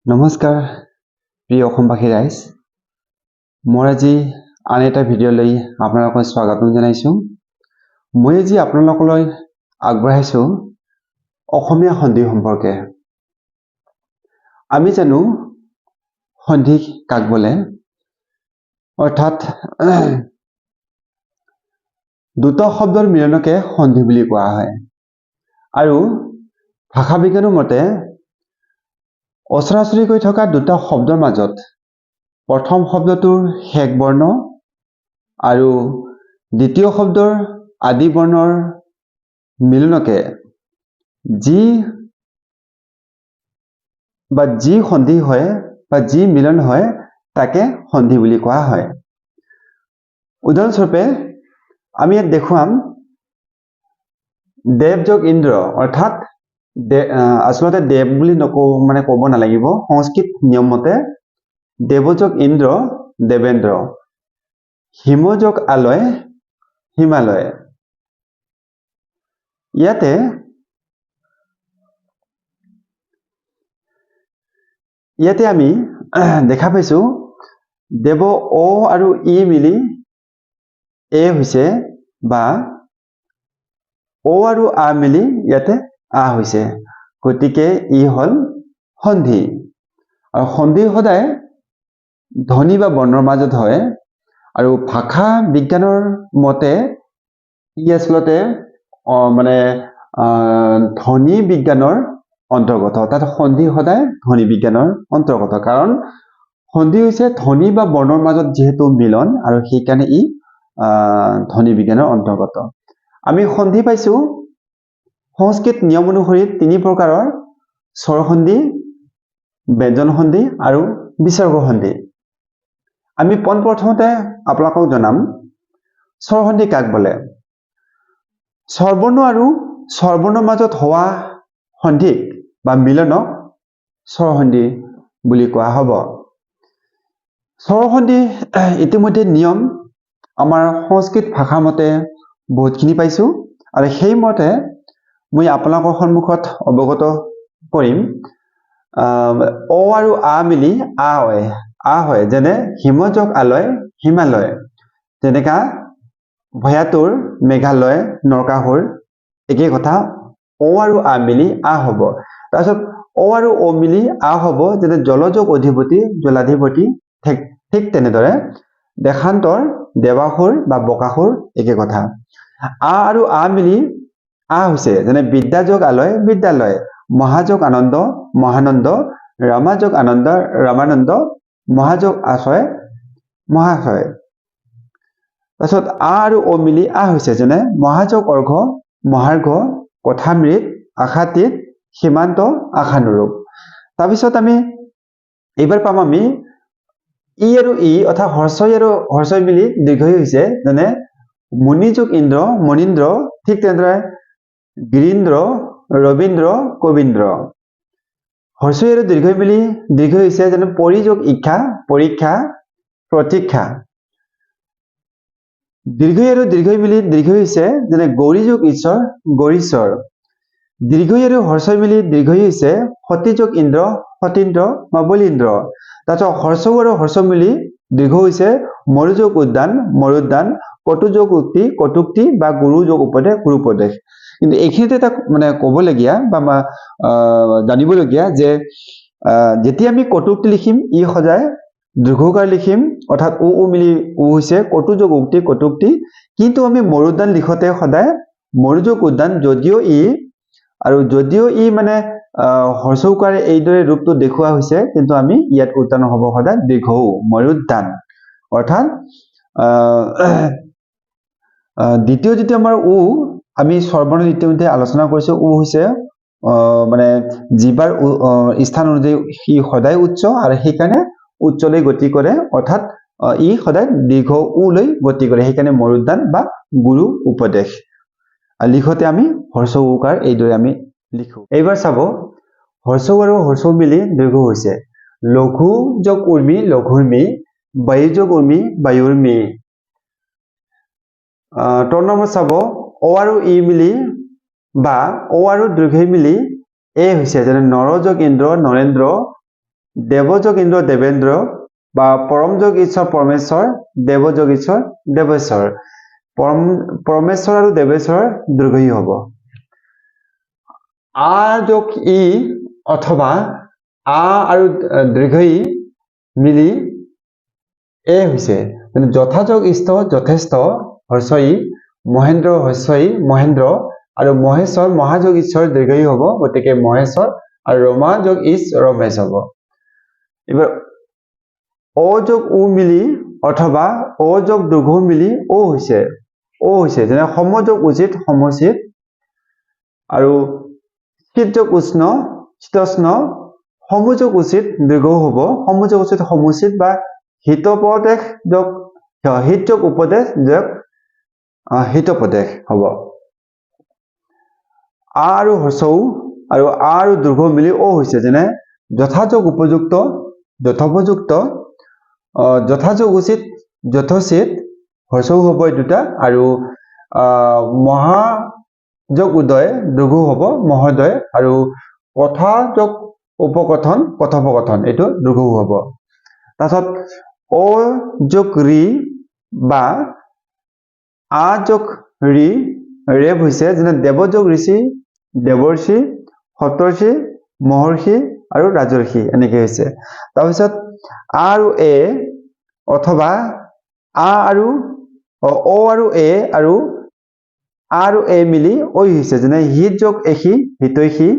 নমস্কাৰ প্ৰিয় অসমবাসী ৰাইজ, মই আজি আন এটা ভিডিঅ' লৈ আপোনালোকক স্বাগতম জনাইছোঁ। মই আজি আপোনালোকলৈ আগবঢ়াইছোঁ অসমীয়া সন্ধি সম্পৰ্কে। আমি জানো সন্ধি কাক বোলে, অৰ্থাৎ দুটা শব্দৰ মিলনকে সন্ধি বুলি কোৱা হয়। আৰু ভাষা বিজ্ঞানৰ মতে ওচৰা-ওচৰিকৈ থকা দুটা শব্দৰ মাজত প্ৰথম শব্দটোৰ শেষ বৰ্ণ আৰু দ্বিতীয় শব্দৰ আদি বৰ্ণৰ মিলনকে যি বা যি সন্ধি হয় বা যি মিলন হয়, তাকে সন্ধি বুলি কোৱা হয়। উদাহৰণস্বৰূপে আমি ইয়াত দেখুৱাম দেৱ যোগ ইন্দ্ৰ, অৰ্থাৎ আচলতে দেৱ বুলি নকওঁ, মানে ক'ব নালাগিব, সংস্কৃত নিয়ম মতে দেৱযোগ ইন্দ্ৰ দেৱেন্দ্ৰ, হিমযোগ আলয় হিমালয়। ইয়াতে ইয়াতে আমি দেখা পাইছো দেৱ অ আৰু ই মিলি এ হৈছে বা অ আৰু আ মিলি ইয়াতে আ হৈছে, গতিকে ই হ'ল সন্ধি। আৰু সন্ধি সদায় ধ্বনি বা বৰ্ণৰ মাজত হয়। আৰু ভাষা বিজ্ঞানৰ মতে ই আচলতে মানে ধ্বনি বিজ্ঞানৰ অন্তৰ্গত, অৰ্থাৎ সন্ধি সদায় ধ্বনি বিজ্ঞানৰ অন্তৰ্গত, কাৰণ সন্ধি হৈছে ধ্বনি বা বৰ্ণৰ মাজত যিহেতু মিলন, আৰু সেইকাৰণে ই ধ্বনি বিজ্ঞানৰ অন্তৰ্গত। আমি সন্ধি পাইছো সংস্কৃত নিয়ম অনুসৰি তিনি প্ৰকাৰৰ: স্বৰ সন্ধি, ব্যঞ্জন সন্ধি আৰু বিসৰ্গ সন্ধি। আমি পোনপ্ৰথমতে আপোনালোকক জনাম স্বৰ সন্ধি কাক বোলে। স্বৰবৰ্ণ আৰু স্বৰবৰ্ণৰ মাজত হোৱা সন্ধিক বা মিলনক স্বৰ সন্ধি বুলি কোৱা হ'ব। স্বৰ সন্ধি ইতিমধ্যে নিয়ম আমাৰ সংস্কৃত ভাষা মতে বহুতখিনি পাইছো, আৰু সেইমতে মই আপোনালোকৰ সন্মুখত অৱগত কৰিম। অ আৰু আ মিলি আ হয়, আ হয়, যেনে হিমযোগ আলয় হিমালয়, যেনেকা ভয়াতুৰ মেঘালয় নৰকাসুৰ, একে কথা, অ আৰু আ মিলি আ হ'ব। তাৰপিছত অ আৰু অ মিলি আ হ'ব, যেনে জলযোগ অধিপতি জলাধিপতি, ঠিক তেনেদৰে দেশান্তৰ দেৱাসুৰ বা বকাসুৰ, একে কথা। আ আৰু আ মিলি আ হৈছে, যেনে বিদ্যাযোগ আলয় বিদ্যালয়, মহাযোগ আনন্দ মহানন্দ, ৰামাযোগ আনন্দ ৰামানন্দ, মহাযোগ আশয় মহাশয়। তাৰপিছত আ আৰু অ মিলি আ হৈছে, যেনে মহাযোগ অৰ্ঘ মহাৰ্ঘ, কথামৃত আশাতীত, সীমান্ত আশানুৰূপ। তাৰপিছত আমি এইবাৰ পাম আমি ই আৰু ই, অৰ্থাৎ হৰ্ষই আৰু হৰ্ষই মিলি দীৰ্ঘই হৈছে, যেনে মুনিযোগ ইন্দ্ৰ মনীন্দ্ৰ, ঠিক তেনেদৰে গিৰীন্দ্ৰ ৰবীন্দ্ৰ কবীন্দ্ৰ। হৰ্ষই আৰু দীৰ্ঘই মিলি দীৰ্ঘ হৈছে, যেনে পৰিযোগ ইক্ষা পৰীক্ষা প্ৰতীক্ষা। দীৰ্ঘই আৰু দীৰ্ঘই মিলি দীৰ্ঘ হৈছে, যেনে গৌৰীযোগ ঈশ্বৰ গৌৰীশ্বৰ। দীৰ্ঘই আৰু হৰ্ষই মিলি দীৰ্ঘই হৈছে, সতীযোগ ইন্দ্ৰ সতীন্দ্ৰ বা বলীন্দ্ৰ। তাৰপিছত হৰ্ষ আৰু হৰ্ষ মিলি দীৰ্ঘ হৈছে, মৰুযোগ উদ্যান মৰুদ্যান, কটুযোগ উক্তি কটুক্তি বা গুৰুযোগ উপদেশ গুৰুপদেশ। কিন্তু এইখিনিতে এটা মানে ক'বলগীয়া বা জানিবলগীয়া যে যেতিয়া আমি কটুক্তি লিখিম, ই সদায় দীৰ্ঘকাৰ লিখিম, অৰ্থাৎ উ উ মিলি উ হৈছে, কটুযোগ উক্তি কটুক্তি। কিন্তু আমি মৰুদ্যান লিখোতে সদায় মৰুযোগ উদ্যান, যদিও ই আৰু যদিও ই মানে হৰ্ষৌকাৰে এইদৰে ৰূপটো দেখুওৱা হৈছে, কিন্তু আমি ইয়াত উদ্যান হ'ব সদায় দীৰ্ঘ উ, মৰুদ্যান। অৰ্থাৎ দ্বিতীয় যিটো আমাৰ উ, আমি স্বৰবৰ্ণ ইতিমধ্যে আলোচনা কৰিছো, উ হৈছে মানে জিভাৰ স্থান অনুযায়ী সি সদায় উচ্চ, আৰু সেইকাৰণে উচ্চলৈ গতি কৰে, অৰ্থাৎ ই সদায় দীৰ্ঘ উ লৈ গতি কৰে, সেইকাৰণে মৰুদ্যান বা গুৰু উপদেশ। আৰু লিখোতে আমি হৰ্ষ উকাৰ এইদৰে আমি লিখো। এইবাৰ চাব হৰ্ষ আৰু হৰ্ষ মিলি দীৰ্ঘ হৈছে, লঘু যোগ উৰ্মি লঘুৰ্মি, বায়ু যোগ উৰ্মি বায়ুৰ্মি। তল নম্বৰ চাব অ আৰু ই মিলি বা অ আৰু দীৰ্ঘ মিলি এ হৈছে, যেনে নৰযোগ ইন্দ্ৰ নৰেন্দ্ৰ, দেৱযোগ ইন্দ্ৰ দেৱেন্দ্ৰ বা পৰমযোগ ঈশ্বৰ পৰমেশ্বৰ, দেৱযোগ ঈশ্বৰ দেৱেশ্বৰ। পৰমেশ্বৰ আৰু দেৱেশ্বৰ দীৰ্ঘ ই হ'ব। আ যোগ ই অথবা আ আৰু দীৰ্ঘ ই মিলি এ হৈছে, মানে যথাযোগ ইষ্ট যথেষ্ট হ্ৰস্ব ই, মহেন্দ্ৰ হ্ৰস্ব ই মহেন্দ্ৰ আৰু মহেশ্বৰ মহাযোগ ঈশ্বৰ দীৰ্ঘ ই হ'ব, গতিকে মহেশ্বৰ আৰু ৰমাযোগ ইচ ৰমেশ হ'ব। এইবাৰ অ যোগ উ মিলি অথবা অ যোগ দীৰ্ঘ উ মিলি ঔ হৈছে, ঔ হৈছে, যেনে সমযোগ উচিত সমচিত আৰু শীতযোগ উষ্ণ শীতোষ্ণ। সমযোগ উচিত দীৰ্ঘ উ হ'ব, সমযোগ উচিত সমুচিত বা হিতোপদেশ যোগ হিত যোগ উপদেশ যোগ হিতোপদেশ হ'ব। আ আৰু হ্ৰস্ব উ আৰু আ আৰু দীৰ্ঘ উ মিলি ঔ হৈছে, যেনে যথাযোগ উপযুক্ত যথোপযুক্ত, যথাযোগ উচিত যথোচিত, হ্ৰস্ব উ হ'ব এই দুটা আৰু মহাযোগ উদয় দীৰ্ঘ উ হ'ব মহোদয় আৰু কথা যোগ উপকথন কথোপকথন, এইটো দীৰ্ঘ উ হ'ব। তাৰপিছত অ যোগ ৰি বা আ যোগ ৰি ৰেব হৈছে, যেনে দেৱযোগ ঋষি দেৱৰ্ষি, সপ্তৰ্ষি মহৰ্ষি আৰু ৰাজৰ্ষি এনেকে হৈছে। তাৰপিছত আ আৰু এ অথবা আ আৰু অ আৰু এ আৰু আ আৰু এ মিলি ঐ হৈছে, যেনে হিত যোগ এষি হিতৈষী,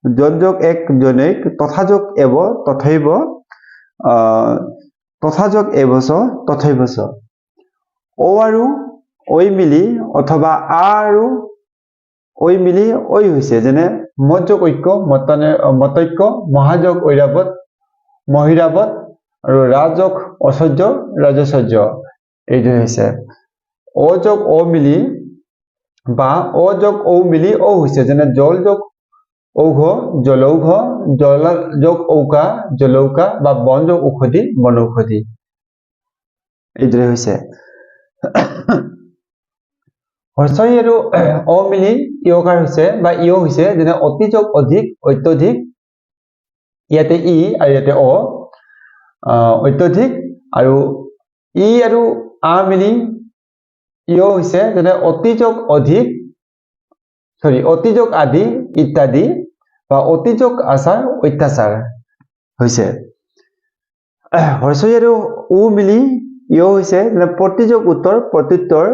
জন যোগ এক জনৈক, তথা যোগ এব তথৈব, তথা যোগ এবচ তথৈবচ। অ আৰু ঐ মিলি অথবা আ আৰু ঐ মিলি ঐ হৈছে, যেনে মত যোগ ঐক্য মতৈক্য, মহাযোগ ঐৰাৱত মহিৰাৱত আৰু ৰাজযোগ ঐশ্বৰ্য ৰাজৈশ্বৰ্য এইটো হৈছে। অ যোগ অ মিলি বা অ যোগ ঔ মিলি ঔ হৈছে, যেনে জল যোগ ঔঘ জলৌঘ, জল যোগ ঔকা জলৌকা বা বন যোগ ঔষধি বনৌষধি এইদৰে হৈছে। হ্ৰস্ব ই আৰু অ মিলি ইয়কাৰ হৈছে বা ইয় হৈছে, যেনে অতি যোগ অধিক অত্যধিক, ইয়াতে ই আৰু ইয়াতে অ, অত্যধিক আৰু ই আৰু আ মিলি ইয় হৈছে, যেনে অতি যোগ অধিক চৰি অতি যোগ আদি ইত্যাদি বা অতি যোগ আচাৰ অত্যাচাৰ হৈছে। হ্ৰস্ব ই আৰু উ মিলি ইয় হৈছে, যেনে প্ৰতিযোগ উত্তৰ প্ৰত্যুত্তৰ,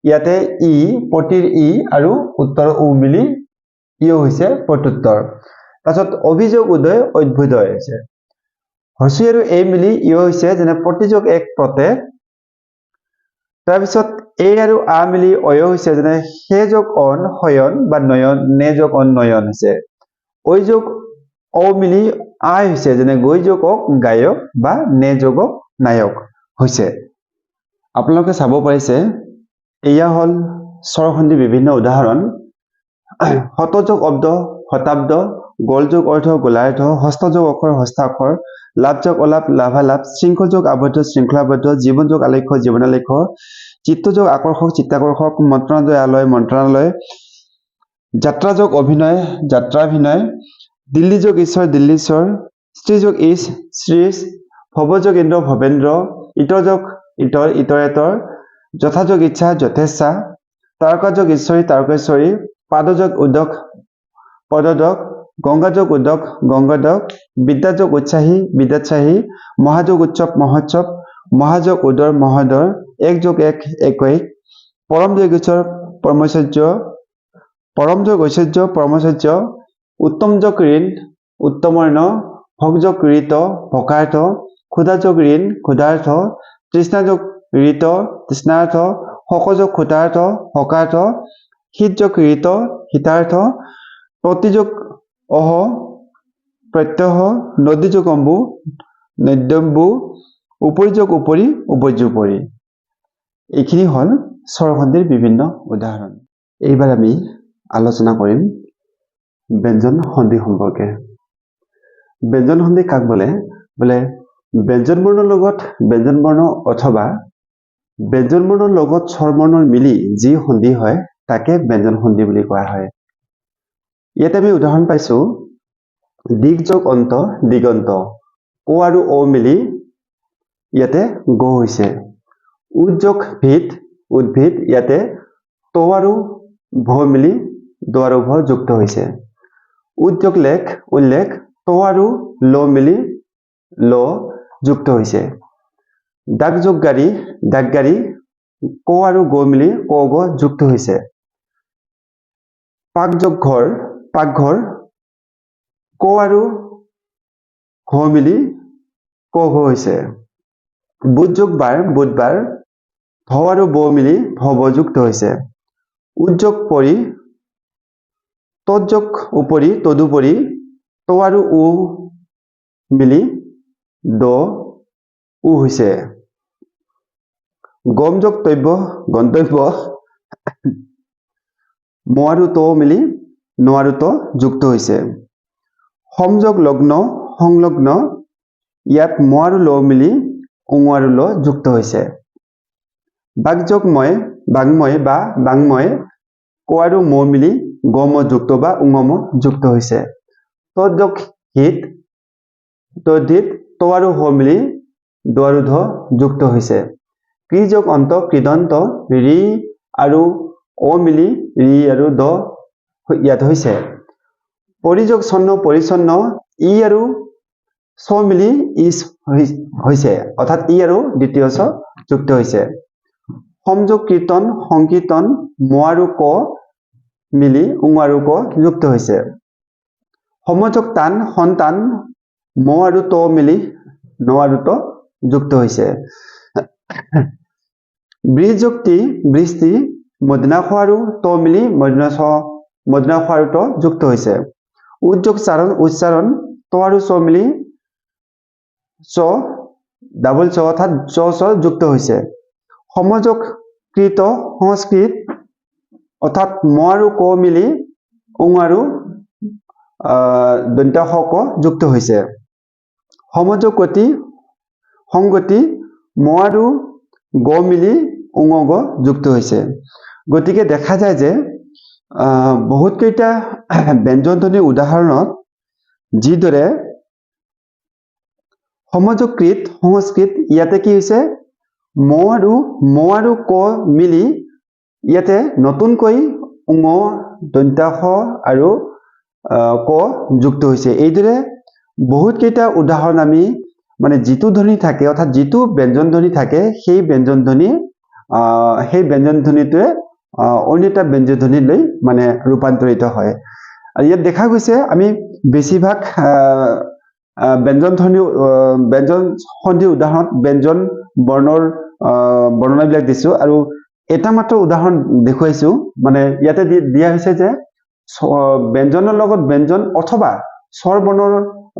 ইয়াতে ই প্ৰতিৰ ই আৰু উত্তৰ উ মিলি ইয় হৈছে প্ৰত্যুত্তৰ। তাৰপিছত অভিযোগ উদয় অভ্যুদয় হৈছে। হ্ৰস্ব ই আৰু এ মিলি ইয় হৈছে, যেনে প্ৰতিযোগ এক প্ৰত্যেক। তাৰপিছত এ আৰু আ মিলি অয় হৈছে, যেনে সে যোগ অন শয়ন বা নয়ন, নে যোগ অন নয়ন হৈছে। ঐ যোগ অ মিলি আই হৈছে, যেনে গৈ যোগ ওক গায়ক বা নে যোগ ওক নায়ক হৈছে। আপোনালোকে চাব পাৰিছে, এয়া হ'ল স্বৰসন্ধিৰ বিভিন্ন উদাহৰণ। শতযোগ অব্দ শতাব্দ, গোলযোগ অৰ্ধ গোলাৰ্ধ, হস্তযোগ অক্ষৰ হস্তাক্ষৰ, লাভযোগ অলাভ লাভালাভ, শৃংখলযোগ আবদ্ধ শৃংখলাবদ্ধ, জীৱনযোগ আলেখ্য জীৱনালেখ্য, চিত্তযোগ আকৰ্ষক চিত্তাকৰ্ষক, মন্ত্ৰণালয় আলয় মন্ত্ৰণালয়, যাত্ৰাযোগ অভিনয় যাত্ৰাভিনয়, দিল্লীযোগ ঈশ্বৰ দিল্লীশ্বৰ, স্ত্ৰীযোগ ঈশ শ্ৰীশ, ভৱযোগ ইন্দ্ৰ ভৱেন্দ্ৰ, ইতৰযোগ ইতৰ ইতৰেতৰ, যথাযোগ ইচ্ছা যথেচ্ছা, তাৰকাযোগ ঈশ্বৰী তাৰকেশ্বৰী, পাদযোগ উদক পদোদক, গংগাযোগ উদক গংগোদক, বিদ্যাযোগ উৎসাহী বিদ্যোৎসাহী, মহাযোগ উৎসৱ মহোৎসৱ, মহাযোগ উদৰ মহোদৰ, এক যোগ এক একৈক, পৰম যোগ ঈশ্বৰ পৰমৈশ্বৰ্য, পৰম যোগ ঐশ্বৰ্য পৰমৈশ্বৰ্য, উত্তম যোগ ঋণ উত্তমৰ্ণ, ভোগযোগ ঋত ভোকাৰ্থ, ক্ষুধাযোগ ঋণ ক্ষুধাৰ্থ, তৃষ্ণাযোগ ঋত তৃষ্ণাৰ্থ, শোকযোগ ক্ষুধাৰ্থ শোকাৰ্থ, শীতযোগ ঋত শীতাৰ্থ, প্ৰতিযোগ অহ প্ৰত্যহ, নদীযোগ অম্বু নদ্যম্বু, উপৰিযোগ উপৰি উপৰ্যুপৰি। এইখিনি হ'ল স্বৰসন্ধিৰ বিভিন্ন উদাহৰণ। এইবাৰ আমি আলোচনা কৰিম ব্যঞ্জন সন্ধি সম্পৰ্কে। ব্যঞ্জন সন্ধি কাক বোলে? বোলে ব্যঞ্জন বৰ্ণৰ লগত ব্যঞ্জন বৰ্ণ অথবা ব্যঞ্জন বৰ্ণৰ লগত স্বৰবৰ্ণৰ মিলি যি সন্ধি হয়, তাকে ব্যঞ্জন সন্ধি বুলি কোৱা হয়। ইয়াতে আমি উদাহৰণ পাইছো, দিগ যোগ অন্ত দিগন্ত। ক আৰু অ মিলি ইয়াতে গ হৈছে। উদ যোগ ভিত উদ্ভিদ, ইয়াতে ত আৰু ভ মিলি দ আৰু ভ যুক্ত হৈছে। উদ যোগ লেখ উল্লেখ, ত আৰু ল মিলি ল যুক্ত হৈছে। ডাক যোগ গাড়ী ডাকগাড়ী, ক আৰু গ মিলি ক গ যুক্ত হৈছে। পাক যোগ ঘৰ পাকঘৰ, ক আৰু ঘ মিলি ক ঘ হৈছে। বুধ যোগ বাৰ বুধবাৰ, ধ আৰু ব মিলি ধ ব যুক্ত হৈছে। উদ যোগ পৰি, তৎ যোগ উপৰি তদুপৰি, ত আৰু উ মিলি দ উ হৈছে। গম যোগ তব্য গন্তব্য, ম আৰু ত মিলি ন আৰু ত যুক্ত হৈছে। সংযোগ লগ্ন সংলগ্ন, ইয়াত ম আৰু ল মিলি উঙ আৰু ল যুক্ত হৈছে। বাকযোগময় বাংময় বা বাংময়, ক আৰু ম মিলি গ ম যুক্ত বা উঙ ম যুক্ত হৈছে। তদ্যোগ হিত তদ্ধিত, ত আৰু হ মিলি দ আৰু ধ যুক্ত হৈছে। ক্ৰি যোগ অন্ত কৃদন্ত, ৰি আৰু অ মিলি ৰি আৰু দ ইয়াত হৈছে। পৰিযোগ ছন্ন পৰিচ্ছন্ন, ই আৰু ছ মিলি ইচ হৈছে, অৰ্থাৎ ই আৰু দ্বিতীয় ছ যুক্ত হৈছে। সংযোগ কীৰ্তন সংকীৰ্তন, ম আৰু ক মিলি উঙ আৰু ক যুক্ত হৈছে। সমযোগ টান সন্তান, ম আৰু ত মিলি ন আৰু ত যুক্ত হৈছে। বৃযুক্তি বৃষ্টি, মদনাখ আৰু ত মিলি মদনাখ আৰু ত যুক্ত হৈছে। উদ্যোগ চাৰণ উচ্চাৰণ, ত আৰু চ মিলি চ ডাবল চ অৰ্থাৎ চ চ যুক্ত হৈছে। সমযোগ কৃত সংস্কৃত, অৰ্থাৎ ম আৰু ক মিলি উং আৰু দন্ত্য স ক যুক্ত হৈছে। সমযোগ গতি সংগতি, ম আৰু গ মিলি উঙ গ যুক্ত হৈছে। গতিকে দেখা যায় যে বহুতকেইটা ব্যঞ্জন ধ্বনিৰ উদাহৰণত যিদৰে সমযোগকৃত সংস্কৃত, ইয়াতে কি হৈছে, ম আৰু ক মিলি ইয়াতে নতুনকৈ উঙ দন্ত্য স আৰু ক যুক্ত হৈছে। এইদৰে বহুতকেইটা উদাহৰণ আমি মানে যিটো ধ্বনি থাকে অৰ্থাৎ যিটো ব্যঞ্জন ধ্বনি থাকে সেই ব্যঞ্জন ধ্বনিটোৱে অন্য এটা ব্যঞ্জন ধ্বনিলৈ মানে ৰূপান্তৰিত হয়। আৰু ইয়াত দেখা গৈছে আমি বেছিভাগ ব্যঞ্জন ধ্বনি ব্যঞ্জন সন্ধিৰ উদাহৰণত ব্যঞ্জন বৰ্ণৰ বৰ্ণনাবিলাক দিছো আৰু এটা মাত্ৰ উদাহৰণ দেখুৱাইছো। মানে ইয়াতে দিয়া হৈছে যে ব্যঞ্জনৰ লগত ব্যঞ্জন অথবা স্বৰ বৰ্ণৰ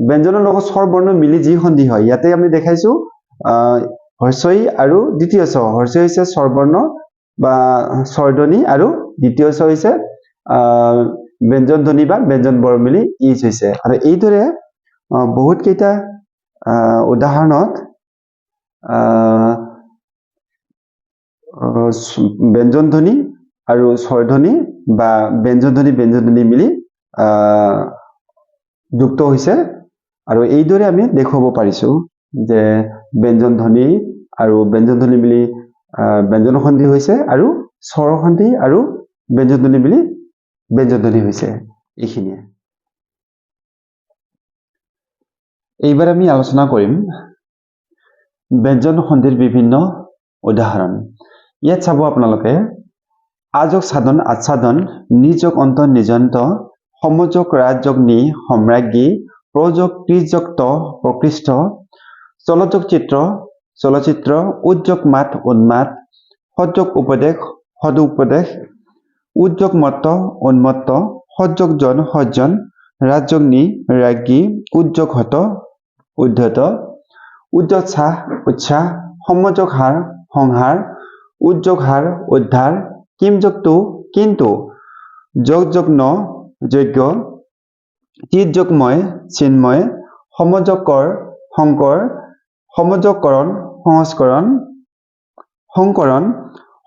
ব্যঞ্জনৰ লগত স্বৰ বৰ্ণ মিলি যি সন্ধি হয়, ইয়াতে আমি দেখাইছো হ্ৰস্ব ই আৰু দ্বিতীয় চ। হ্ৰস্ব ই হৈছে স্বৰবৰ্ণ বা স্বৰধ্বনি আৰু দ্বিতীয় চ হৈছে ব্যঞ্জন ধ্বনি বা ব্যঞ্জন বৰ্ণ মিলি ইচ হৈছে। আৰু এইদৰে বহুত কেইটা উদাহৰণত ব্যঞ্জন ধ্বনি আৰু স্বৰধ্বনি বা ব্যঞ্জন ধ্বনি ব্যঞ্জন ধ্বনি মিলি যুক্ত হৈছে। আৰু এইদৰে আমি দেখুৱাব পাৰিছো যে ব্যঞ্জন ধ্বনি আৰু ব্যঞ্জন ধ্বনি মিলি ব্যঞ্জন সন্ধি হৈছে আৰু স্বৰ সন্ধি আৰু ব্যঞ্জন ধ্বনি মিলি ব্যঞ্জন ধ্বনি হৈছে। এইখিনিয়ে। এইবাৰ আমি আলোচনা কৰিম ব্যঞ্জন সন্ধিৰ বিভিন্ন উদাহৰণ। ইয়াত চাব আপোনালোকে আযোগ সাধন আচ্ছাদন, নিযোগ অন্ত নিজন্ত, সমযোগ ৰাজযোগ নি সম্ৰাজ্ঞী, প্ৰযোগ কৃযোগ ত প্ৰকৃষ্ট, চলযোগ চিত্ৰ চলচ্চিত্ৰ, উদ্যোগ মাত উন্মাদ, সৎযোগ উপদেশ সদুপদেশ, উদ্যোগ মত্ত উন্মত্ত, সৎযোগ জন সজ্জন, ৰাজযোগ নি ৰাজ্ঞী, উদ্যোগ হত উদ্ধত, উদ্যোৎসাহ উৎসাহ, সমযোগ হাৰ সংহাৰ, উদ্যোগ হাৰ উদ্ধাৰ, কিম যোগ তু কিন্তু, যোগ যোগ ন যজ্ঞ, চিত যোগময় চিন্ময়, সমযোগ কৰ শংকৰ, সমযোগকৰণ সংস্কৰণ সংকৰণ,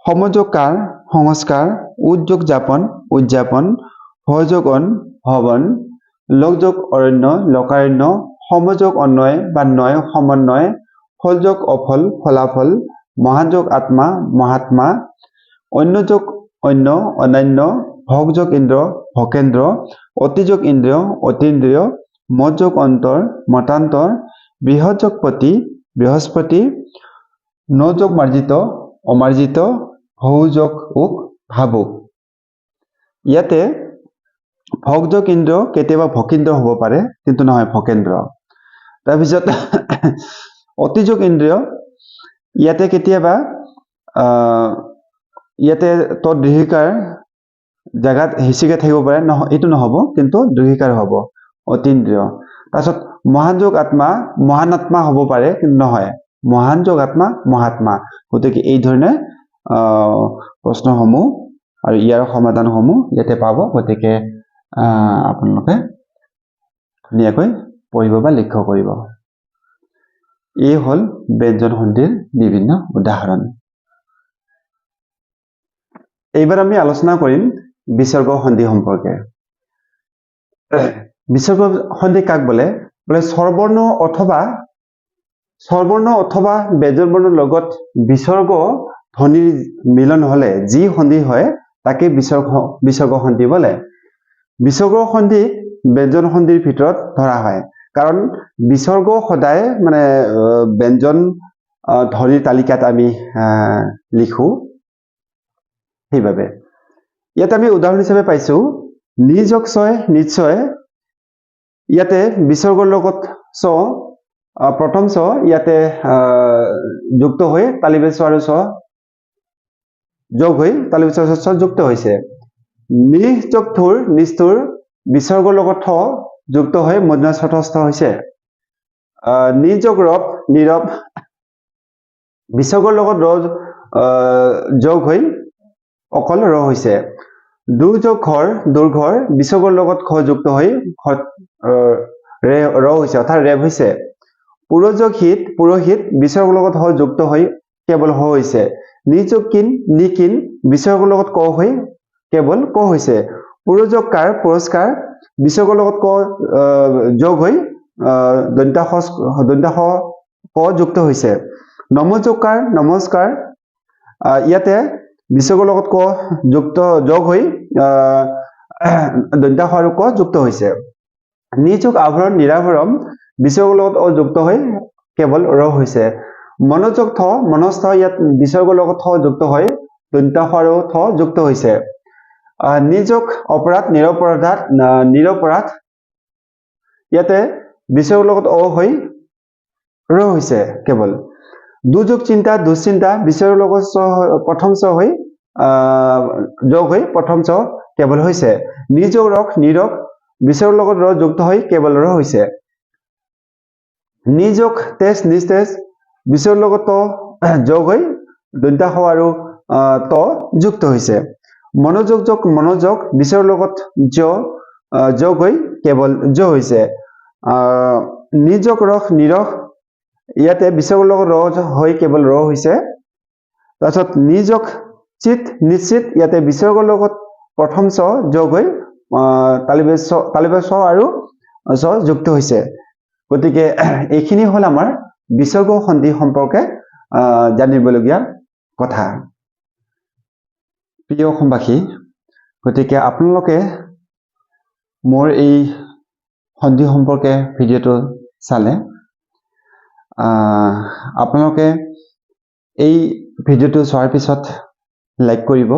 সমযোগকাৰ সংস্কাৰ, উদ্যোগ যাপন উদযাপন, ভযোগ অন ভৱন, লোকযোগ অৰণ্য লোকাৰণ্য, সমযোগ অন্বয় বা নয় সমন্বয়, ফলযোগ অফল ফলাফল, মহাযোগ আত্মা মহাত্মা, অন্যযোগ অন্য অন্যান্য, ভগযোগ ইন্দ্ৰ ভকেন্দ্ৰ, অতিযোগ ইন্দ্ৰিয় অতীন্দ্ৰিয়, মতযোগ অন্তৰ মতান্তৰ, বৃহৎযোগ পতি বৃহস্পতি, নযোগ মাৰ্জিত অমাৰ্জিত, ভৌযোগ উক ভাবুক। ইয়াতে ভগযোগ ইন্দ্ৰ কেতিয়াবা ভকিন্দ্ৰ হ'ব পাৰে, কিন্তু নহয় ভকেন্দ্ৰ। তাৰপিছত অতিযোগ ইন্দ্ৰিয়, ইয়াতে কেতিয়াবা ইয়াতে তত দীৰ্ঘিকাৰ জেগাত হিচিকে থাকিব পাৰে, নহয় এইটো নহ'ব, কিন্তু দীৰ্ঘিকাৰ হ'ব অতীন্দ্ৰিয়। তাৰপিছত মহানযোগ আত্মা মহান আত্মা হ'ব পাৰে, কিন্তু নহয়, মহান যোগ আত্মা মহাত্মা। গতিকে এই ধৰণে প্ৰশ্নসমূহ আৰু ইয়াৰ সমাধানসমূহ ইয়াতে পাব। গতিকে আপোনালোকে ধুনীয়াকৈ পঢ়িব বা লক্ষ্য কৰিব। এই হ'ল ব্যঞ্জন সন্ধিৰ বিভিন্ন উদাহৰণ। এইবাৰ আমি আলোচনা কৰিম বিসৰ্গ সন্ধি সম্পৰ্কে। বিসৰ্গ সন্ধি কাক বোলে? বোলে স্বৰবৰ্ণ অথবা ব্যঞ্জন বৰ্ণৰ লগত বিসৰ্গ ধ্বনিৰ মিলন হলে যি সন্ধি হয় তাকে বিসৰ্গ সন্ধি বোলে। বিসৰ্গ সন্ধি ব্যঞ্জন সন্ধিৰ ভিতৰত ধৰা হয়, কাৰণ বিসৰ্গ সদায় মানে ব্যঞ্জন ধ্বনিৰ তালিকাত আমি লিখো, সেইবাবে। ইয়াত আমি উদাহৰণ হিচাপে পাইছো নিজক ছয় নিশ্চয়। ইয়াতে বিসৰ্গৰ লগত চ, প্ৰথম চ ইয়াতে যুক্ত হৈ তালিবে চ আৰু চ যোগ হৈ তালিবে চ চ যুক্ত হৈছে। নিহ যোগ থুৰ নিষ্ঠুৰ, বিসৰ্গৰ লগত থ যুক্ত হৈ মধ্যমা ষষ্ঠ হৈছে। নিযোগ ৰৱ নীৰৱ, বিসৰ্গৰ লগত ৰ যোগ হৈ অকল ৰ হৈছে। দুৰ্যোগ ঘৰ দুৰ্ঘৰ, বিসৰ্গৰ লগত ঘ যুক্ত হৈ ঘ ৰে ৰ হৈছে, অৰ্থাৎ ৰেৱ হৈছে। পুৰযোগ হিত পুৰোহিত, বিসৰ্গৰ লগত হ যুক্ত হৈ কেৱল হ হৈছে। নিযোগ কিন নিকিন, বিসৰ্গৰ লগত ক হৈ কেৱল ক হৈছে। পুৰযোগ কাৰ পুৰস্কাৰ, বিসৰ্গৰ লগত ক যোগ হৈ দন্ত্য স ক যুক্ত হৈছে। নমযোগ কাৰ নমস্কাৰ, ইয়াতে বিসৰ্গৰ লগত ক যুক্ত যোগ হৈ দন্ত্য স আৰু ক যুক্ত হৈছে। নিযোগ আভৰণ নিৰাভৰণ, বিসৰ্গৰ লগত অ যুক্ত হৈ কেৱল ৰ হৈছে। মনোযোগ থ মনস্থ, ইয়াত বিসৰ্গৰ লগত থ যুক্ত হৈ দন্ত্য স আৰু থ যুক্ত হৈছে। নিযোগ অপৰাধ নিৰপৰাধ, ইয়াতে বিসৰ্গৰ লগত অ হৈ ৰ হৈছে কেৱল। দুযোগ চিন্তা দুশ্চিন্তা, বিসৰ্গৰ লগত চ প্ৰথম চ হৈ যোগ হৈ প্ৰথম চ কেৱল হৈছে। নিযোগ ৰস নিৰস, বিসৰ্গৰ লগত ৰ যুক্ত হৈ কেৱল ৰ হৈছে। নিযোগ তেজ নিস্তেজ, বিসৰ্গৰ লগত ত যোগ হৈ দন্ত্য স আৰু ত যুক্ত হৈছে। মনোযোগ যোগ মনোযোগ, বিসৰ্গৰ লগত জ যোগ হৈ কেৱল জ হৈছে। নিযোগ ৰস নিৰস, ইয়াতে বিসৰ্গৰ লগত ৰ হৈ কেৱল ৰ হৈছে। তাৰপিছত নিযোগ চিত নিশ্চিত, ইয়াতে বিসৰ্গৰ লগত প্ৰথম চ যোগ হৈ তালিবে চ আৰু চ যুক্ত হৈছে। গতিকে এইখিনি হ'ল আমাৰ বিসৰ্গ সন্ধি সম্পৰ্কে জানিবলগীয়া কথা। প্ৰিয় অসমবাসী, গতিকে আপোনালোকে মোৰ এই সন্ধি সম্পৰ্কে ভিডিঅ'টো চালে। আপোনালোকে এই ভিডিঅ'টো চোৱাৰ পিছত লাইক কৰিব,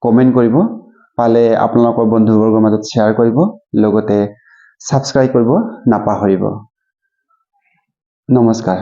কমেণ্ট কৰিব, পালে আপোনালোকৰ বন্ধুবৰ্গৰ মাজত শ্বেয়াৰ কৰিব, লগতে ছাবস্ক্ৰাইব কৰিব নাপাহৰিব। নমস্কাৰ।